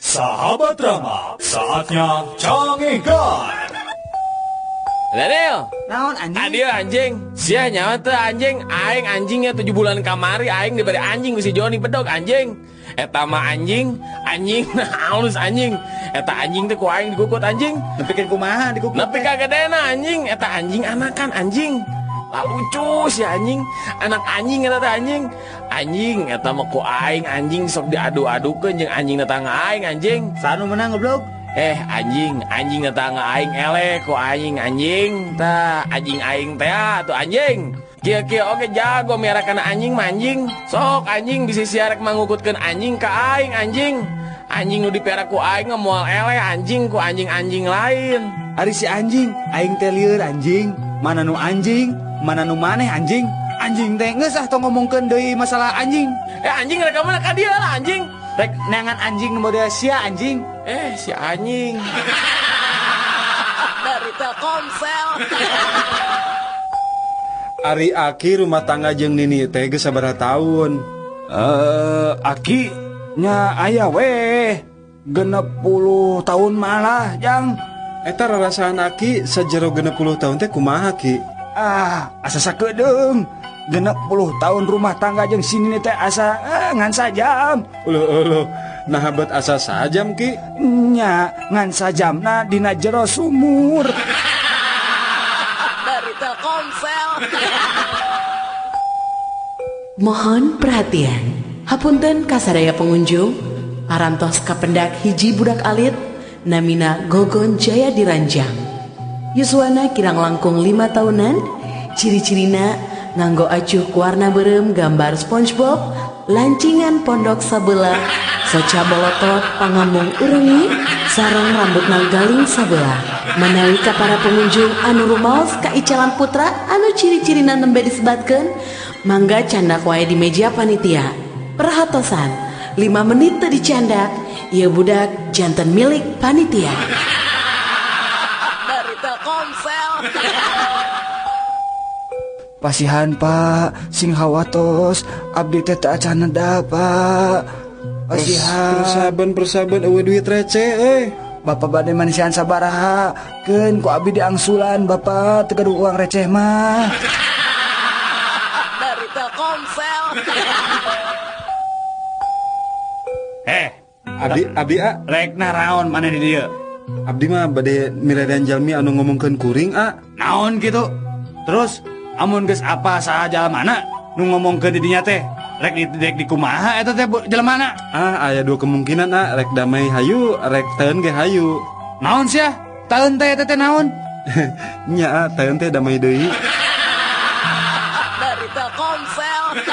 Sahabat Rama, saatnya cangekan. Daniel, Naon anjing? Adio anjing, sia nyawa teu anjing, aing anjingnya 7 bulan kamari aing diberi anjing ku si Joni bedog anjing. Eta mah anjing, anjing nah halus anjing. Eta anjing teh ku aing dikukut anjing. Nepikeun kumaha dikukut? Nepi ka gedena anjing, eta anjing anakan anjing. Lah lucu si anjing, anak anjing eta teh anjing. Anjing eta mah ku aing anjing sok diadu-adukeun jeung anjing tetangga aing anjing. Sanu menang goblok. Anjing, anjing tetangga aing eleh ku aing anjing. Tah, anjing aing teh atuh anjing. Kieu-kieu oge jago miara kana anjing mah anjing. Sok anjing bisi sia rek mangukutkeun anjing ka aing anjing. Anjing nu dipiara ku aing mah moal eleh anjing ku anjing-anjing lain. Ari si anjing, aing teh lieur anjing. Mana nu anjing, mana nu maneh anjing. Anjing teh geus ah tong ngomongkeun deui masalah anjing. Anjing rek ka mana ka dieu lah anjing. Rek neangan anjing nu model sia anjing. Si anjing. Dari Telkomsel. Ari Aki rumah tangga jeung Nini teh geus sabaraha taun? Aki nya aya weh 60 tahun malah jang. Eta rarasaan Aki sajero 60 tahun teh kumaha Ki? Ah, asa sakedeung. 60 tahun rumah tangga jeung si Nini teh asa ngan sajam. Uluh uluh, nah bet asa sajam Ki? Nya ngan sajamna dina jero sumur. Dari Telkomsel. Mohon perhatian. Hapunten kasadaya pengunjung, parantos kapendak hiji budak alit namina Gogon Jaya Diranjang. Yuswana kirang langkung 5 tahunan, ciri-cirina nganggo acuh warna berem gambar SpongeBob, lancingan pondok sabelah, soca bolotot pangamung urengi, sareng rambutna galing sabelah. Manawi ka para pengunjung anu rumaos ka Icalan Putra anu ciri-cirina nembe disebatkeun, mangga candak wae di meja panitia. Perhatosan, 5 menit teu dicandak, ieu budak janten milik panitia. Dari Telkomsel. Pasihan Pak, sing hawatos, abdi teh teu acan neda Pak. Pasihan. Persaban eueuh duit receh euy. Bapak bade manisian sabaraha, keun ku abdi diangsulan Bapak teu gaduh uang receh mah. Dari Telkomsel. Abdi a rek naraon maneh di dieu? Abdi mah bade miredan jalmi anu ngomongkeun kuring a. Naon kitu? Terus amun geus apa saha jalmana nu ngomongkeun di dinya teh? Rek di kumaha eta teh jelmana? Ah, aya 2 kemungkinan a, rek damai hayu, rek teun ge hayu. Naon sia? Teun teh eta teh naon? Nya a, teun teh damai deui. Dari Telkomsel.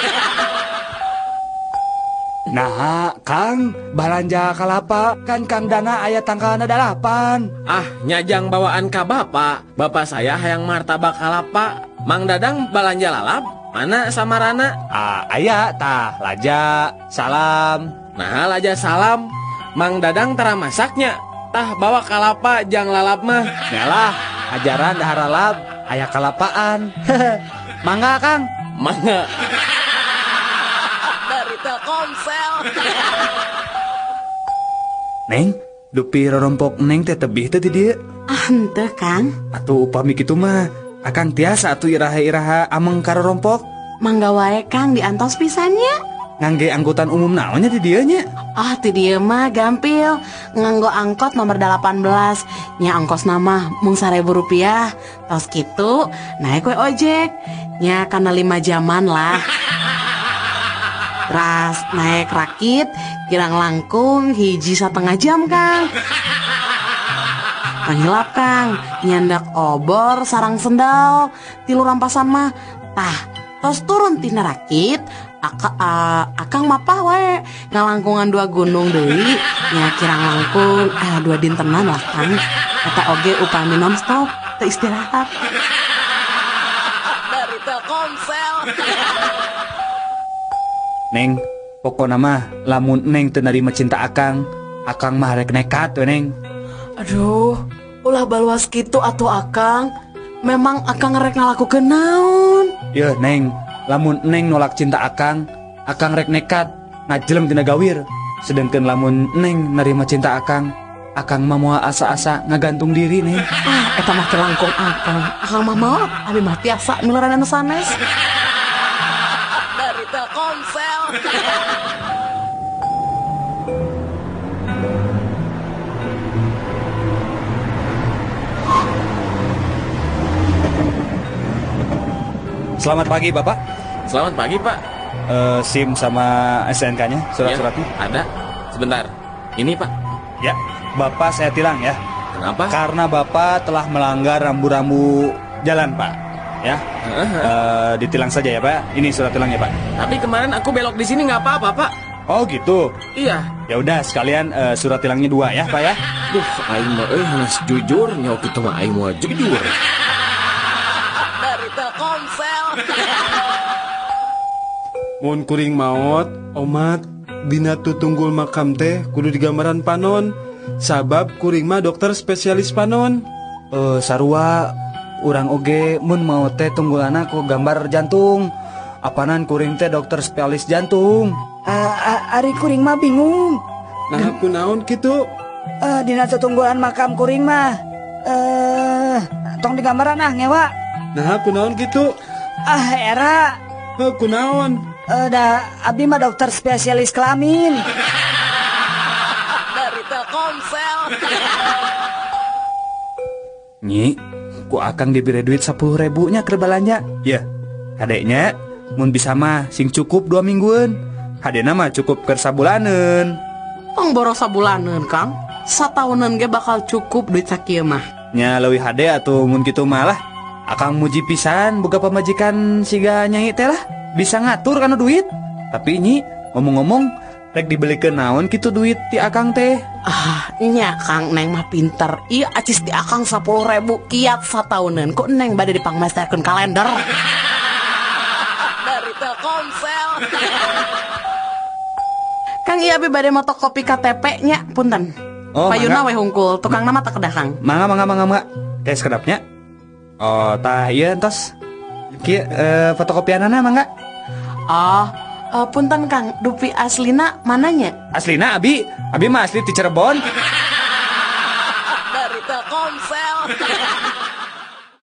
Nah, Kang, balanja kalapa kan Kang Dana aya tangkalna 8. Ah, nyajang bawaan ka bapak. Bapak saya hayang martabak kalapa. Mang Dadang balanja lalap, mana samarana? Ah, aya tah laja, salam. Nah, laja salam. Mang Dadang tara masaknya. Tah bawa kalapa jang lalap mah. Nyalah, ajaran dahar lalap, aya kalapaan. Mangga, Kang. Mangga. Dari Telkomsel. Neng, dupi rorompok neng teh tebih teh di dieu. Ah, henteu, Kang. Atuh upami kitu mah, akang tiasa atuh iraha-iraha ameng ka rorompok. Mangga wae Kang diantos pisannya. Ngangge angkutan umum naonnya di dieu nya? Ah, di dieu mah gampil. Nganggo angkot nomor 18. Nya ongkos nama mung 1.000 rupiah. Tos kitu naik we ojek. Nya kana 5 jaman lah. Ras naik rakit kirang langkung 1,5 jam Kang. Panghilap Kang, nyandak obor sarang sendal, 3 rampasan mah. Tah, tos turun tina rakit, akang mapah wae ngalangkungan 2 gunung deui, nya kirang langkung 2 dintenan lah Kang. Eta oge upami nonstop teu istirahat. Dari Telkomsel. Neng, pokona mah lamun neng teu narima cinta akang, akang mah rek nekat we neng. Aduh, ulah baluas kitu atuh akang. Memang akang rek ngalakukeun naon? Yeuh neng, lamun neng nolak cinta akang, akang rek nekat ngajelem tina gawir. Sedangkan lamun neng nerima cinta akang, akang mah moal asa-asa ngagantung diri neng. Ah, eta mah kelangkung akang. Akang mah maot, abi mah tiasa mileran anu sanes. Dari Telkomsel. Selamat pagi Bapak. Selamat pagi Pak. SIM sama STNK-nya, surat-suratnya? Ya, ada. Sebentar. Ini Pak. Ya, Bapak saya tilang ya. Kenapa? Karena Bapak telah melanggar rambu-rambu jalan Pak. Ya. Ditilang saja ya Pak. Ini surat tilangnya Pak. Tapi kemarin aku belok di sini nggak apa-apa Pak. Oh gitu. Iya. Ya udah sekalian surat tilangnya 2 ya Pak ya. Duh, aing mah euy jujur nyawa kitu mah aing mah jujur. Dari Telkomsel. Mun kuring maot, omat dina tutunggul makam teh kudu digambaran panon. Sabab kuring mah dokter spesialis panon. Sarua urang oge mun maot teh tunggulana ku gambar jantung. Apanan kuring teh dokter spesialis jantung. Ari kuring mah bingung. Nah kunaon kitu? Dina tutunggulan makam kuring mah tong digambaran ah ngewa. Nah kunaon kitu? Ah era. Kunaon? Da abdi mah dokter spesialis kelamin. Dari Telkomsel. Nyi, ku akang diberi duit 10.000 nya keur balanja. Ya, kadeknya mun bisa mah sing cukup 2 mingguan. Hadena mah cukup keur sabulaneun. Tong boros sabulaneun, Kang. Sataunan ge bakal cukup duit sakieu mah. Nya leuwih hade atuh mun kitu mah lah. Akang muji pisan boga pamajikan siga nyai teh lah. Bisa ngatur kana duit. Tapi nyi, ngomong-ngomong rek dibelikeun naon kitu duit ti akang teh? Ah, nya Kang, neng mah pinter. Ieu acis ti akang 10.000 kiat satauneun. Kok neng bade dipangmesterkeun kalender. Dari Telkomsel. Kang ieu abi bade motokopi KTP nya, punten. Oh, payuna we hungkul, tukang nama tak kedah Kang. Mangga mangga mangga mangga. Kayak sekedapnya. Oh, tah ieu entos. Kieu fotokopianana mangga. Oh, punten Kang, dupi aslina mananya? Aslina abi, abi mah asli ti Cirebon. Dari Telkomsel.